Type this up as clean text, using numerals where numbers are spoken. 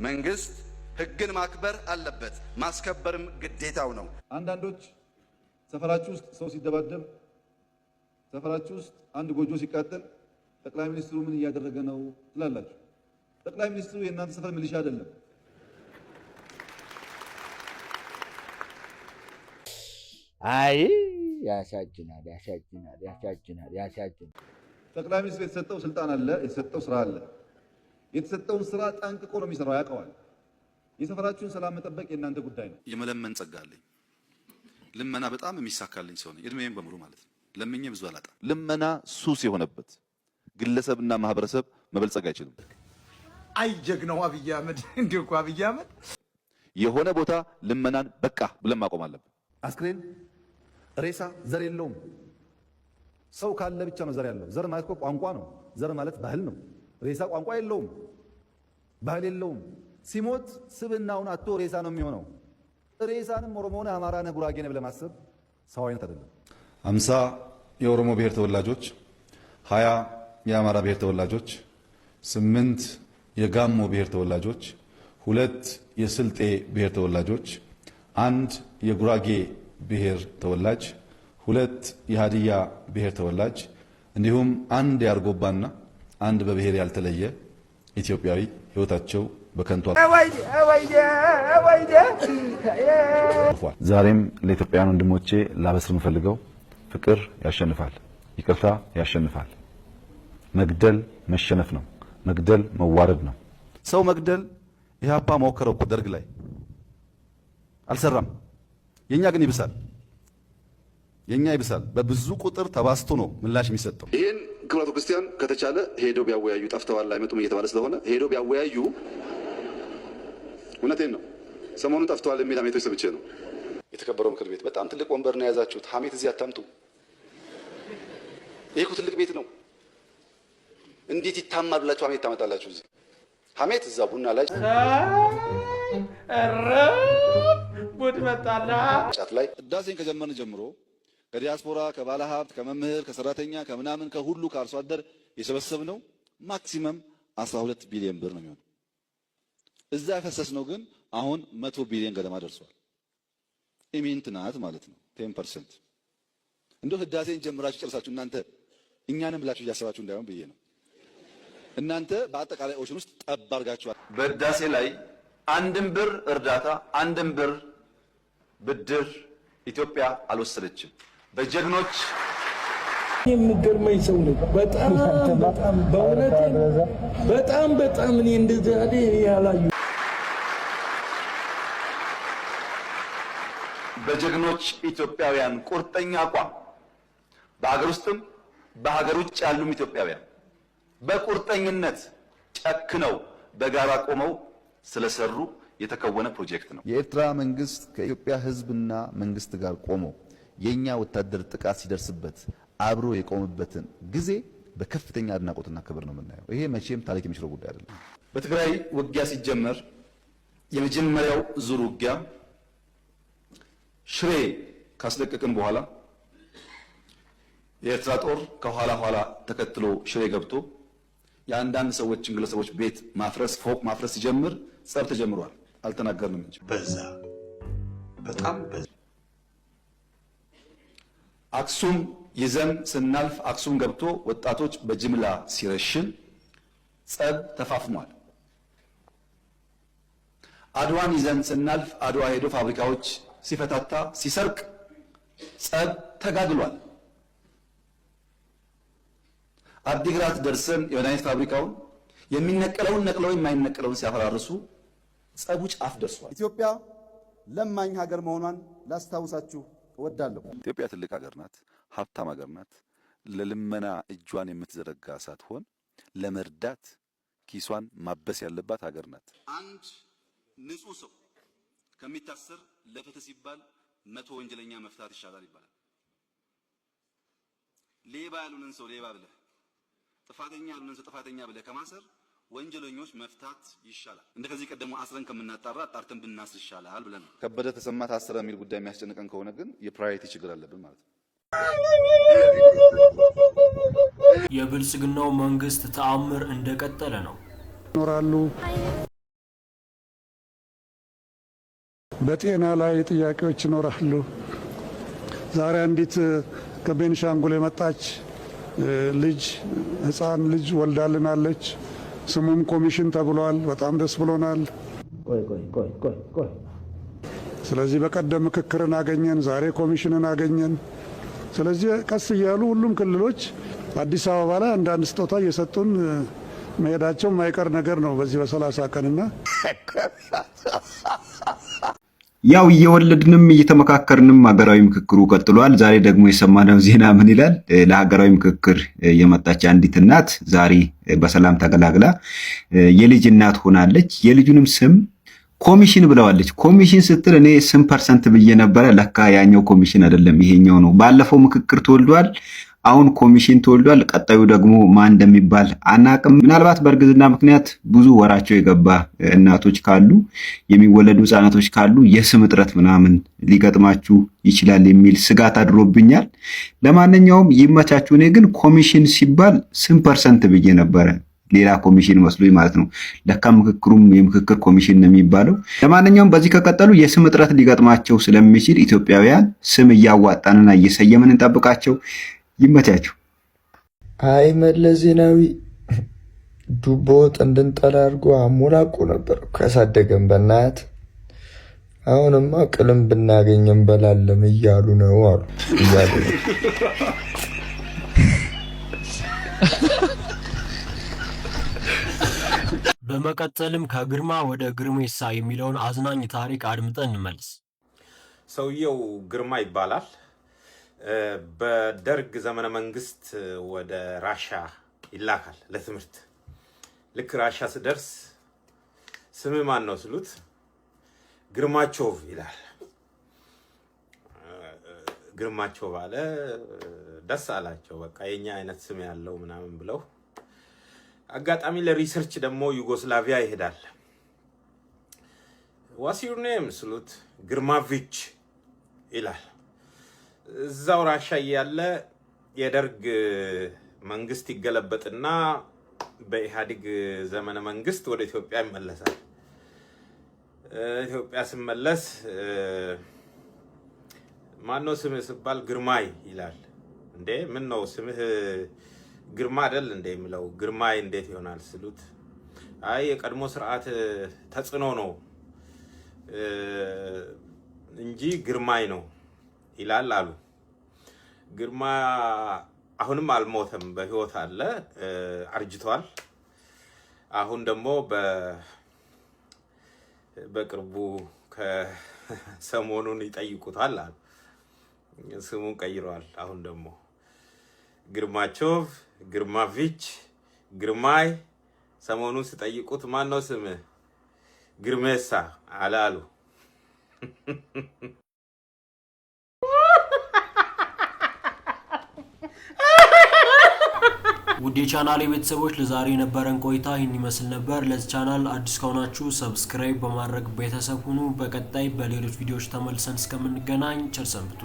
መንግስት ህግን ማክበር አለበት፣ ማስከበርም ግዴታው ነው። አንዳንዶች ሰፈራችሁ ውስጥ ሰው ሲደባደብ፣ ሰፈራችሁ ውስጥ አንድ ጎጆ ሲቃጠል ጠቅላይ ሚኒስትሩ ምን እያደረገ ነው ትላላችሁ። ጠቅላይ ሚኒስትሩ የእናንተ ሰፈር ሚሊሻ አይደለም። አይ ያሳዝናል፣ ያሳዝናል፣ ያሳዝናል፣ ያሳዝናል። ጠቅላይ ሚኒስትሩ የተሰጠው ስልጣን አለ፣ የተሰጠው ስራ አለ። የተሰጠውን ስራ ጠንቅቆ ነው የሚሰራው፣ ያውቀዋል። የሰፈራችሁን ሰላም መጠበቅ የእናንተ ጉዳይ ነው። የመለመን ጸጋ አለኝ። ልመና በጣም የሚሳካልኝ ሰው ነኝ፣ እድሜዬን በሙሉ ማለት ነው። ለምኜ ብዙ አላጣም። ልመና ሱስ የሆነበት ግለሰብና ማህበረሰብ መበልጸግ አይችልም። አይ ጀግናው አብይ አህመድ! እንዲሁ እኮ አብይ አህመድ። የሆነ ቦታ ልመናን በቃ ብለን ማቆም አለብን። አስክሬን ሬሳ ዘር የለውም። ሰው ካለ ብቻ ነው ዘር ያለው። ዘር ማለት እኮ ቋንቋ ነው። ዘር ማለት ባህል ነው። ሬሳ ቋንቋ የለውም፣ ባህል የለውም። ሲሞት ስብናውን አጥቶ ሬሳ ነው የሚሆነው። ሬሳንም ኦሮሞ ነህ፣ አማራ ነህ፣ ጉራጌ ነህ ብለህ ማሰብ ሰው አይነት አይደለም። 50 የኦሮሞ ብሔር ተወላጆች፣ 20 የአማራ ብሔር ተወላጆች፣ 8 የጋሞ ብሔር ተወላጆች፣ 2 የስልጤ ብሔር ተወላጆች፣ 1 የጉራጌ ብሔር ተወላጅ፣ 2 የሀዲያ ብሔር ተወላጅ እንዲሁም 1 የአርጎባና 1 በብሔር ያልተለየ ኢትዮጵያዊ ሕይወታቸው በከንቱ አልፏል። ዛሬም ለኢትዮጵያውያን ወንድሞቼ ላበስር የምፈልገው ፍቅር ያሸንፋል፣ ይቅርታ ያሸንፋል። መግደል መሸነፍ ነው። መግደል መዋረድ ነው። ሰው መግደል ኢህአፓ ሞከረው እኮ ደርግ ላይ አልሰራም። የኛ ግን ይብሳል፣ የኛ ይብሳል። በብዙ ቁጥር ተባስቶ ነው ምላሽ የሚሰጠው። ይህን ክቡራቱ ክርስቲያን ከተቻለ ሄዶ ቢያወያዩ፣ ጠፍተዋል አይመጡም እየተባለ ስለሆነ ሄዶ ቢያወያዩ፣ እውነቴን ነው። ሰሞኑን ጠፍተዋል የሚል ሀሜቶች ሰምቼ ነው። የተከበረው ምክር ቤት በጣም ትልቅ ወንበር ነው የያዛችሁት። ሀሜት እዚህ አታምጡ። ይህ እኮ ትልቅ ቤት ነው። እንዴት ይታማል ብላችሁ ሀሜት ታመጣላችሁ? እዚህ ሀሜት እዛ ቡና ላይ ጉድ መጣና ጫት ላይ። ህዳሴን ከጀመርን ጀምሮ ከዲያስፖራ፣ ከባለ ሀብት፣ ከመምህር፣ ከሰራተኛ፣ ከምናምን፣ ከሁሉ፣ ከአርሶ አደር የሰበሰብነው maximum 12 ቢሊዮን ብር ነው የሚሆነው። እዛ ያፈሰስነው ግን አሁን 100 ቢሊዮን ገደማ ደርሷል። ኢሚንት ናት ማለት ነው። 10%። እንደው ህዳሴን ጀምራችሁ ጨርሳችሁ እናንተ እኛንም ብላችሁ እያሰባችሁ እንዳይሆን ብዬ ነው። እናንተ በአጠቃላይ ocean ውስጥ ጠብ አድርጋችኋል። በህዳሴ ላይ አንድም ብር እርዳታ አንድም ብር ብድር ኢትዮጵያ አልወሰደችም። በጀግኖች የምገርመኝ ሰው ነው። በጣም በጣም በእውነት በጣም በጣም እኔ እንደዚህ ያላዩ በጀግኖች ኢትዮጵያውያን ቁርጠኛ አቋም በሀገር ውስጥም በሀገር ውጭ ያሉም ኢትዮጵያውያን በቁርጠኝነት ጨክነው በጋራ ቆመው ስለሰሩ የተከወነ ፕሮጀክት ነው። የኤርትራ መንግስት ከኢትዮጵያ ሕዝብና መንግስት ጋር ቆሞ የኛ ወታደር ጥቃት ሲደርስበት አብሮ የቆመበትን ጊዜ በከፍተኛ አድናቆትና ክብር ነው የምናየው። ይሄ መቼም ታሪክ የሚሽረው ጉዳይ አይደለም። በትግራይ ውጊያ ሲጀመር የመጀመሪያው ዙር ውጊያ ሽሬ ካስለቀቅን በኋላ የኤርትራ ጦር ከኋላ ኋላ ተከትሎ ሽሬ ገብቶ የአንዳንድ ሰዎችን ግለሰቦች ቤት ማፍረስ፣ ፎቅ ማፍረስ ሲጀምር ጸብ ተጀምሯል። አልተናገርንም እንጂ በዛ፣ በጣም በዛ። አክሱም ይዘን ስናልፍ አክሱም ገብቶ ወጣቶች በጅምላ ሲረሽን ጸብ ተፋፍሟል። አድዋን ይዘን ስናልፍ አድዋ ሄዶ ፋብሪካዎች ሲፈታታ ሲሰርቅ ጸብ ተጋግሏል። አዲግራት ደርሰን የመድኃኒት ፋብሪካውን የሚነቀለውን ነቅለው የማይነቀለውን ሲያፈራርሱ ጸቡ ጫፍ ደርሷል። ኢትዮጵያ ለማኝ ሀገር መሆኗን ላስታውሳችሁ እወዳለሁ። ኢትዮጵያ ትልቅ ሀገር ናት፣ ሀብታም ሀገር ናት። ለልመና እጇን የምትዘረጋ ሳትሆን ለመርዳት ኪሷን ማበስ ያለባት ሀገር ናት። አንድ ንጹህ ሰው ከሚታሰር ለፍትህ ሲባል 100 ወንጀለኛ መፍታት ይሻላል ይባላል። ሌባ ያልሆነን ሰው ሌባ ብለህ፣ ጥፋተኛ ያልሆነን ሰው ጥፋተኛ ብለህ ከማሰር ወንጀለኞች መፍታት ይሻላል። እንደ ከዚህ ቀደሙ አስረን ከምናጣራ አጣርተን ብናስር ይሻላል ብለን ነው። ከበደ ተሰማ ታሰረ የሚል ጉዳይ የሚያስጨንቀን ከሆነ ግን የ priority ችግር አለብን ማለት ነው። የብልጽግናው መንግስት ተአምር እንደቀጠለ ነው። ይኖራሉ። በጤና ላይ ጥያቄዎች ይኖራሉ። ዛሬ አንዲት ከቤንሻንጉል የመጣች ልጅ፣ ህፃን ልጅ ወልዳልናለች። ስሙም ኮሚሽን ተብሏል። በጣም ደስ ብሎናል። ቆይ ቆይ ቆይ ቆይ ቆይ። ስለዚህ በቀደም ምክክርን አገኘን፣ ዛሬ ኮሚሽንን አገኘን። ስለዚህ ቀስ እያሉ ሁሉም ክልሎች አዲስ አበባ ላይ አንዳንድ ስጦታ እየሰጡን መሄዳቸው የማይቀር ነገር ነው በዚህ በ30 ቀንና ያው እየወለድንም እየተመካከርንም ሀገራዊ ምክክሩ ቀጥሏል። ዛሬ ደግሞ የሰማነው ዜና ምን ይላል? ለሀገራዊ ምክክር የመጣች አንዲት እናት ዛሬ በሰላም ተገላግላ የልጅ እናት ሆናለች። የልጁንም ስም ኮሚሽን ብለዋለች። ኮሚሽን ስትል እኔ ስም percent ብዬ ነበረ። ለካ ያኛው ኮሚሽን አይደለም፣ ይሄኛው ነው። ባለፈው ምክክር ተወልዷል። አሁን ኮሚሽን ተወልዷል። ቀጣዩ ደግሞ ማን እንደሚባል አናቅም። ምናልባት በእርግዝና ምክንያት ብዙ ወራቸው የገባ እናቶች ካሉ፣ የሚወለዱ ህጻናቶች ካሉ የስም እጥረት ምናምን ሊገጥማችሁ ይችላል የሚል ስጋት አድሮብኛል። ለማንኛውም ይመቻችሁ። እኔ ግን ኮሚሽን ሲባል ስም percent ብዬ ነበረ። ሌላ ኮሚሽን መስሎኝ ማለት ነው። ለካ ምክክሩም የምክክር ኮሚሽን ነው የሚባለው። ለማንኛውም በዚህ ከቀጠሉ የስም እጥረት ሊገጥማቸው ስለሚችል ኢትዮጵያውያን ስም እያዋጣንና እየሰየምን እንጠብቃቸው። ይመቻችሁ። አይ መለስ ዜናዊ ዱቦ ወጥ እንድንጠላ አድርጎ አሞላቆ ነበር እኮ ያሳደገን። በናት አሁንማ ቅልም ብናገኝ እንበላለን እያሉ ነው አሉ እያሉ ነው። በመቀጠልም ከግርማ ወደ ግርሜሳ የሚለውን አዝናኝ ታሪክ አድምጠን እንመልስ። ሰውየው ግርማ ይባላል። በደርግ ዘመነ መንግስት ወደ ራሻ ይላካል ለትምህርት። ልክ ራሻ ስደርስ ስምህ ማን ነው ስሉት ግርማቾቭ ይላል። ግርማቾቭ አለ። ደስ አላቸው። በቃ የኛ አይነት ስም ያለው ምናምን ብለው፣ አጋጣሚ ለ research ደግሞ ዩጎስላቪያ ይሄዳል። "What's your name?" ስሉት ግርማቪች ይላል። እዛው ራሻ እያለ የደርግ መንግስት ይገለበጥና በኢህአዴግ ዘመነ መንግስት ወደ ኢትዮጵያ ይመለሳል። ኢትዮጵያ ስመለስ ማነው ስምህ ስባል ግርማይ ይላል። እንዴ፣ ምን ነው ስምህ ግርማ አይደል እንደ የሚለው፣ ግርማይ እንዴት ይሆናል ስሉት፣ አይ የቀድሞ ስርዓት ተጽዕኖ ነው እንጂ ግርማይ ነው ይላል አሉ። ግርማ አሁንም አልሞተም፣ በህይወት አለ፣ አርጅቷል። አሁን ደግሞ በቅርቡ ከሰሞኑን ይጠይቁታል አሉ። ስሙን ቀይረዋል። አሁን ደግሞ ግርማቾቭ፣ ግርማቪች፣ ግርማይ፣ ሰሞኑን ስጠይቁት ማን ነው ስምህ? ግርሜሳ አለ አሉ። ውድ የቻናሌ ቤተሰቦች፣ ለዛሬ የነበረን ቆይታ ይህን ይመስል ነበር። ለዚህ ቻናል አዲስ ከሆናችሁ subscribe በማድረግ ቤተሰብ ሁኑ። በቀጣይ በሌሎች ቪዲዮዎች ተመልሰን እስከምንገናኝ ቸር ሰንብቱ።